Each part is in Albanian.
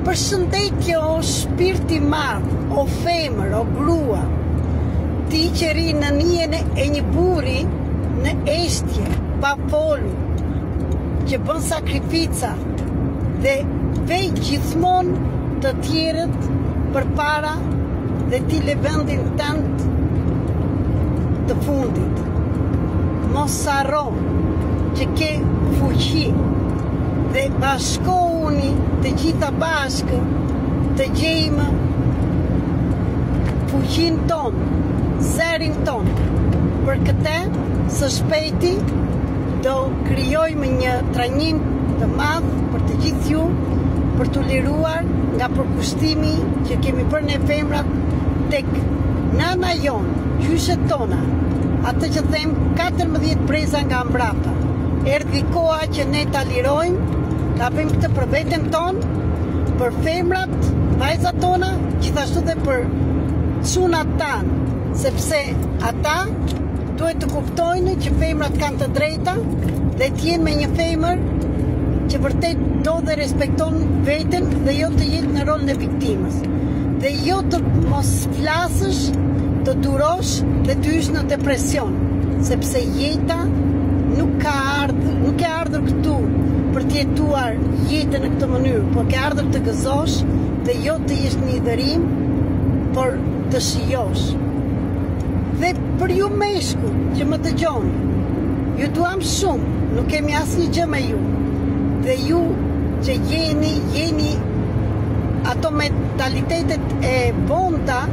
Përshëndetje o shpirt i madh, o femër, o grua. Ti që rri në hijen e një burri në heshtje, pa folur, që bën sakrifica dhe ve gjithmonë të tjerët përpara dhe ti le vendin tënd të fundit. Mos harro që ke fuqi dhe bashkohuni të gjitha bashkë të gjejmë fuqinë tonë, zërin tonë. Për këtë, së shpejti, do krijojmë një trajnim të madh për të gjithë ju, për t'u liruar nga përkushtimi që kemi bërë ne femrat tek nana jonë, gjyshet tona, atë që them 14 breza nga mbrapa. Erdhi koha që ne ta lirojmë, ta bëjmë këtë për veten tonë, për femrat, vajzat tona, gjithashtu dhe për çunat tanë, sepse ata duhet të kuptojnë që femrat kanë të drejta dhe të jenë me një femër që vërtet do dhe respekton veten dhe jo të jetë në rolin e viktimës. Dhe jo të mos flasësh, të durosh dhe të hysh në depresion, sepse jeta nuk ka ardhur, nuk ke ardhur këtu për të jetuar jetën në këtë mënyrë, por ke ardhur të gëzosh dhe jo të jesh në hidhërim, por të shijosh. Dhe për ju meshkujt që më dëgjoni, ju duam shumë, nuk kemi asnjë gjë me ju. Dhe ju që jeni, jeni ato mentalitetet e vonta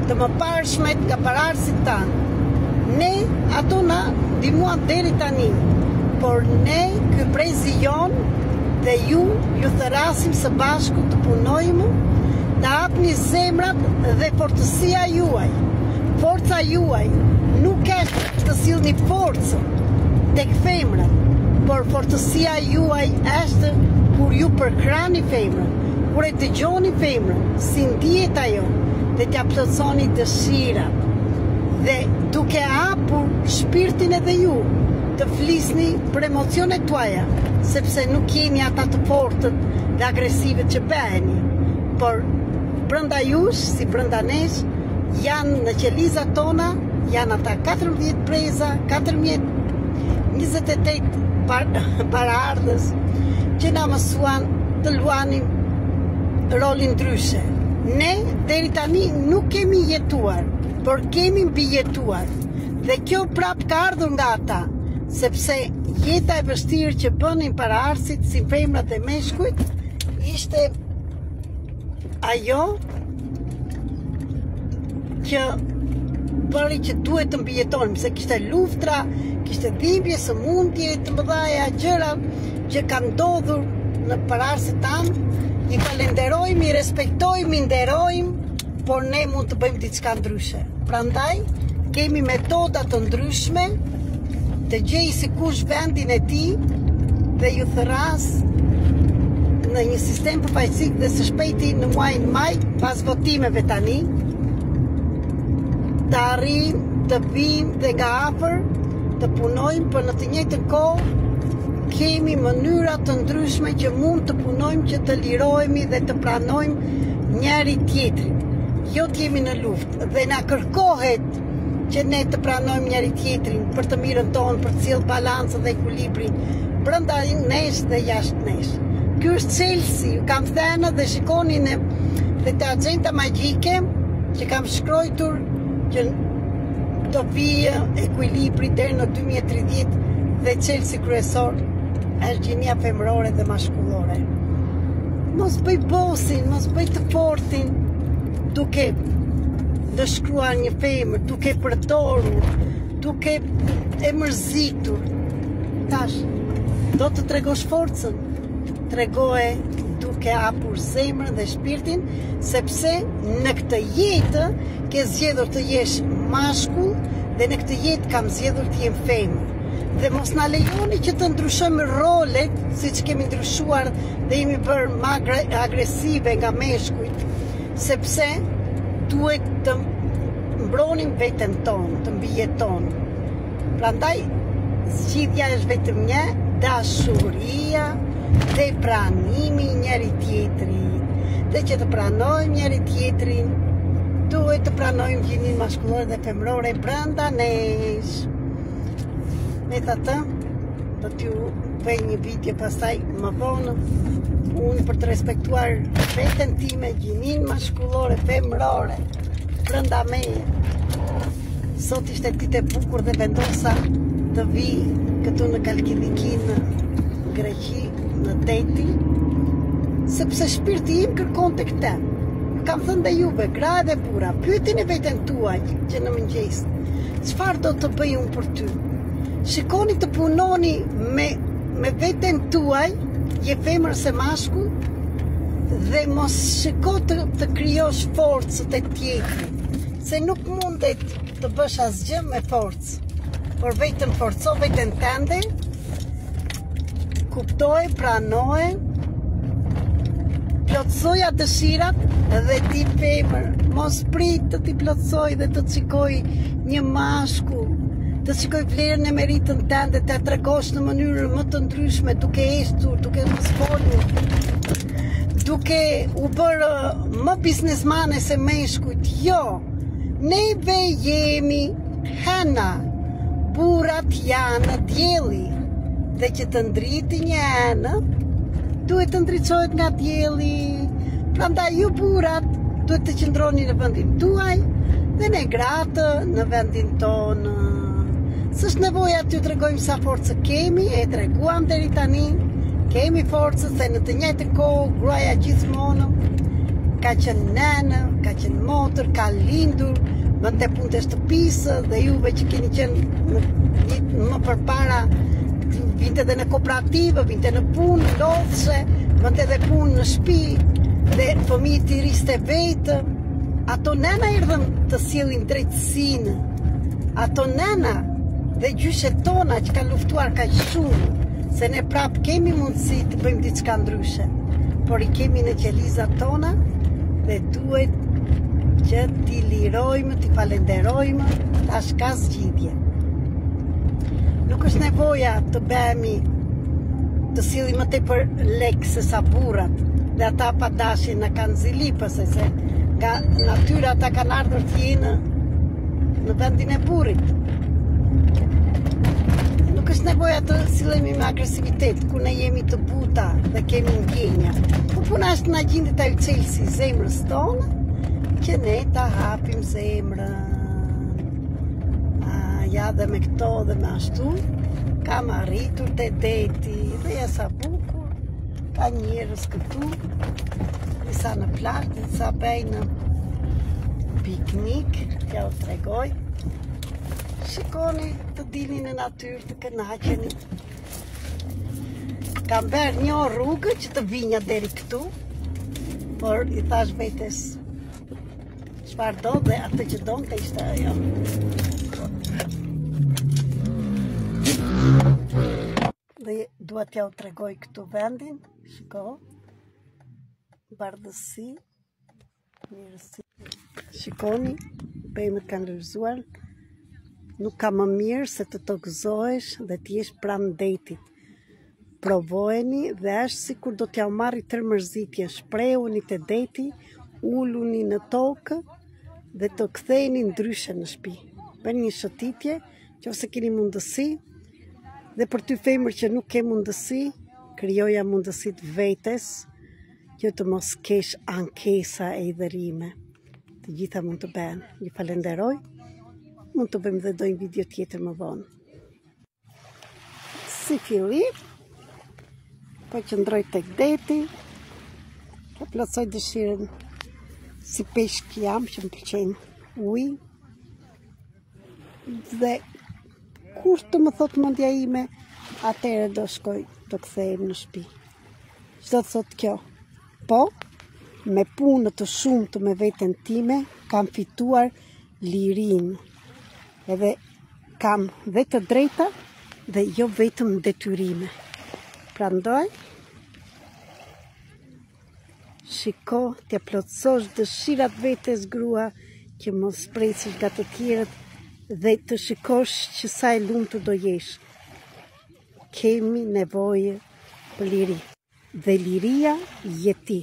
të mëparshmet nga paraardhësit tanë. Ne ato na ndihmuan deri tani, por ne ky brezi jonë dhe ju ju thërrasim së bashku të punojmë, të hapni zemrat dhe fortësia juaj. Forca juaj nuk është të sillni forcën tek femrat, por fortësia juaj është kur ju përkrahni femrën, kur e dëgjoni femrën, si ndihet ajo dhe t'ia plotësoni dëshirat. Dhe duke hapur shpirtin edhe ju, të flisni për emocionet tuaja, sepse nuk jeni ata të fortët dhe agresivët që bëheni, por brenda jush, si brenda nesh, janë në qelizat tona, janë ata 14 breza, 14, 28 par, paraardhës, që na mësuan të luanim rolin ndryshe. Ne, deri tani, nuk kemi jetuar, por kemi mbijetuar. Dhe kjo prap ka ardhur nga ata, sepse jeta e vështirë që bënin paraardhësit si femrat dhe meshkujt, ishte ajo që bëri që duhet të mbijetonim, se kishte luftra, kishte dhimbje, sëmundje të mëdhaja, gjëra që kanë ndodhur në paraardhësit tanë, i falenderojmë, i respektojmë, i nderojmë, por ne mund të bëjmë diçka ndryshe. Prandaj kemi metoda të ndryshme të gjejë sekush vendin e tij dhe ju thërras në një sistem përfaqësik dhe së shpejti në muajin maj pas votimeve tani të arrijmë të vijmë dhe nga afër të punojmë por në të njëjtën kohë kemi mënyra të ndryshme që mund të punojmë që të lirohemi dhe të pranojmë njëri tjetrin. Jo të jemi në luftë dhe na kërkohet që ne të pranojmë njëri tjetrin për të mirën tonë, për të sjellë balancën dhe ekuilibrin brenda nesh dhe jashtë nesh. Ky është çelësi, ju kam thënë dhe shikoni në dhe te agjenda magjike që kam shkruajtur që do vijë ekuilibri deri në 2030 dhe çelësi kryesor është gjinia femërore dhe mashkullore. Mos bëj bosin, mos bëj të fortin duke ndëshkuar një femër, duke përdorur, duke e mërzitur. Tash, do të tregosh forcën, tregoje duke hapur zemrën dhe shpirtin, sepse në këtë jetë ke zgjedhur të jesh mashkull dhe në këtë jetë kam zgjedhur të jem femër. Dhe mos na lejoni që të ndryshojmë rolet, siç kemi ndryshuar dhe jemi bërë më agresive nga meshkujt, sepse duhet të mbronim veten tonë, të mbijetonim. Prandaj zgjidhja është vetëm një, dashuria dhe pranimi i njëri tjetrit. Dhe që të pranojmë njëri tjetrin, duhet të pranojmë gjininë mashkullore dhe femërore brenda nesh. Megjithatë, do t'ju bëj një video pastaj më vonë, unë për të respektuar veten time, gjininë mashkullore, femërore, brenda meje. Sot ishte ditë e bukur dhe vendosa të vij këtu në Kalkidiki në Greqi, në deti, sepse shpirti im kërkonte këtë. Ju kam thënë dhe juve, gra edhe burra, pyetini veten tuaj që në mëngjes, çfarë do të bëj unë për ty? Shikoni të punoni me me veten tuaj, je femër ose mashkull, dhe mos shiko të, të krijosh forcë te tjetri, se nuk mundet të bësh asgjë me forcë, por vetëm forco veten tënde, kuptoje, pranoje, plotësoja dëshirat dhe ti femër, mos prit të t'i plotësojë dhe të të shikojë një mashkull, të shikojë vlerën e meritën tënde, ta tregosh në mënyrën më të ndryshme, duke ecur, duke mos folur, duke u bërë më biznesmane se meshkujt, jo, neve jemi hëna, burrat janë dielli, dhe që të ndritë një hënë, duhet të ndriçohet nga dielli. Prandaj ju burrat duhet të qëndroni në vendin tuaj dhe ne gratë në vendin tonë. S'është nevoja t'ju tregojmë sa forcë kemi, e treguam deri tani. Kemi forcë se në të njëjtën kohë gruaja gjithmonë ka qenë nënë, ka qenë motër, ka lindur, bënte punët e shtëpisë dhe juve që keni qenë në, më përpara vinte dhe në kooperativë, vinte në punë, lodhshe, bënte dhe punë në shtëpi dhe fëmijët i rriste vetë. Ato nëna erdhën të sjellin drejtësinë. Ato nëna dhe gjyshet tona që kanë luftuar kaq shumë, se ne prapë kemi mundësi të bëjmë diçka ndryshe, por i kemi në qelizat tona dhe duhet që t'i lirojmë, t'i falenderojmë, tash ka zgjidhje. Nuk është nevoja të bëhemi të sjellim më tepër lek se sa burrat dhe ata pa dashje na kanë zili pse se nga natyra ata kanë ardhur të jenë në vendin e burrit. Nuk është nevoja të sillemi me agresivitet kur ne jemi të buta dhe kemi ndjenja. Po puna është na gjindet ai çelësi i zemrës tonë që ne ta hapim zemrën. A, ja dhe me këto dhe me ashtu kam arritur te deti dhe ja sa bukur ka njerëz këtu disa në plazh, disa bëjnë piknik, ja u tregoj. Shikoni të dilni në natyrë, të kënaqeni. Kam bërë një orë rrugë që të vinja deri këtu, por i thash vetes çfarë do dhe atë që donte ishte ajo. Dhe dua t'ja u tregoj këtu vendin, shiko, bardhësi, mirësi. Shikoni, pemët kanë lulëzuar, nuk ka më mirë se të tokëzohesh dhe të jesh pranë detit. Provojeni dhe është sikur do t'jua marri tërë mërzitjen, shprehuni te deti, uluni në tokë dhe të ktheheni ndryshe në shtëpi. Bëni një shëtitje, Qoftë se keni mundësi, dhe për ty femër që nuk ke mundësi, krijoja mundësitë vetes, që të mos kesh ankesa e hidhërime. Të gjitha mund të bëhen. Ju falenderoj. Mund të bëjmë dhe ndonjë video tjetër më vonë. Si fillim, po qëndroj tek deti, po plotësoj dëshirën si peshk jam që më pëlqen uji, Dhe kur të më thotë mendja ime, atëherë do shkoj të kthehem në shtëpi. Ç'do të thotë kjo? Po, me punë të shumtë me veten time, kam fituar lirinë. Edhe kam dhe të drejta dhe jo vetëm detyrime. Prandaj, Shiko t'ia plotësosh dëshirat vetes grua që mos presësh nga të tjerët dhe të shikosh që sa e lumtur do jesh. Kemi nevojë për liri. Dhe liria je ti.